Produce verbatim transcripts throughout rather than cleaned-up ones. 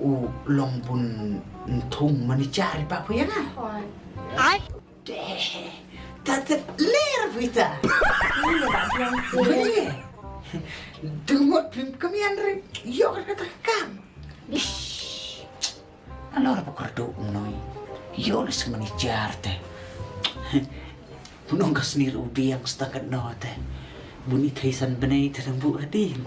U long bun thung manager ba phu ïa nga. Ai. Te, ta te ler phu ita. Bye. Dungot pim kemian re. Yok kata kam. Alor apa kerdu noi. Yo le semani jar te. Nong ka snir u biang setakat no te. Buni thai san benai te dang bu adin.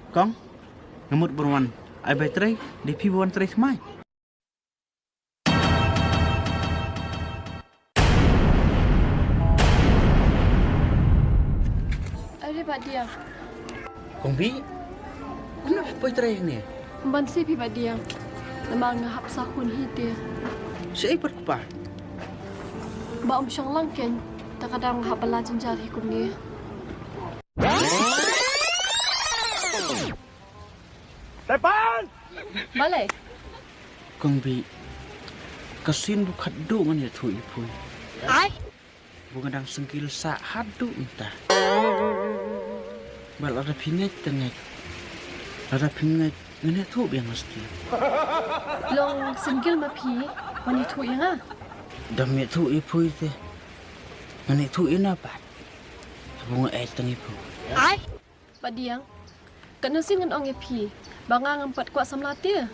Kong, ngamut burwan. Ai bai trei, di phi burwan trei smai. Are ba dia. Kong Bi, kumno phi poi trei ne? Ban si phi ba dia. Namar nga hap sa khun hi te. Shaei pat kpa? Ba um shong lang ken. Ta ka dang hap bala jynjar hi kumne. Tepan! Balei? Kong Bi, ka sien bu khatduh ngan ïathuh ïa phi. Ai? Bu nga dang single sa haduh mynta. Ba lada phi ngeit te ngeit. Lada phi ngeit ngan ïathuh biang mesti. Long single ma phi, wan ïathuh ïa nga. Dam ïathuh ïa phi te. Ngan ïathuh ïa na pat. Bu nga ai tang ïa phi. Ai? Ba dia. Katno sien ngan ong ïa phi. Ba nga ngam pat kwah samla te.